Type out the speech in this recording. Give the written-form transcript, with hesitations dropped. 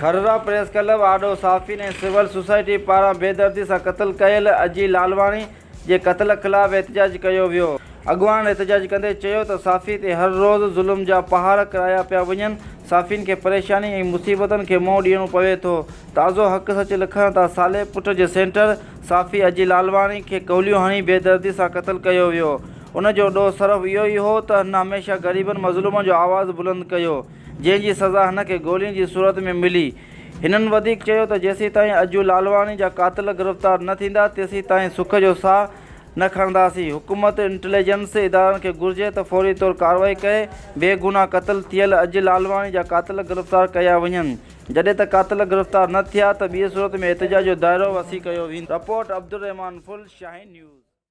Khuhra press club آڏو صحافين ۽ civil society پاران بيدردي سان قتل ڪيل اجي لالواڻي جي قتل خلاف احتجاج ڪيو ويو. اڳواڻن احتجاج ڪندي چيو ته صحافي تي هر روز ظلم جا پهاڙ ڪرايا پيا وڃن، صحافين کي پريشاني ۽ مصيبتن کي منهن ڏيڻو پوي ٿو، تازو حق سچ لکڻ تان صالح پٽ جي سينٽر صحافي اجي لالواڻي کي گوليون هڻي بيدردي سان قتل ڪيو ويو، ان جو ڏوهه صرف اهو ئي هو ته هن هميشه غريبن مظلومن جو آواز بلند ڪيو، جنهن جي سزا هن کي گولين جي صورت ۾ ملي. هنن وڌيڪ چيو ته جيسيتائين اجو لالواڻي جا قاتل گرفتار نه ٿيندا تيسيتائين سک جو ساهه نه کڻنداسين، حڪومت انٽيليجنس ادارن کي گهرجي ته فوري طور ڪارروائي ڪري بي گناهه قتل ٿيل اجي لالواڻي جا قاتل گرفتار ڪيا وڃن، جڏهن ته قاتل گرفتار نه ٿيا ته ٻي صورت ۾ احتجاج جو دائرو وسيع ڪيو ويندو. رپورٽ، عبدالرحمان ڦل، شاهين نيوز.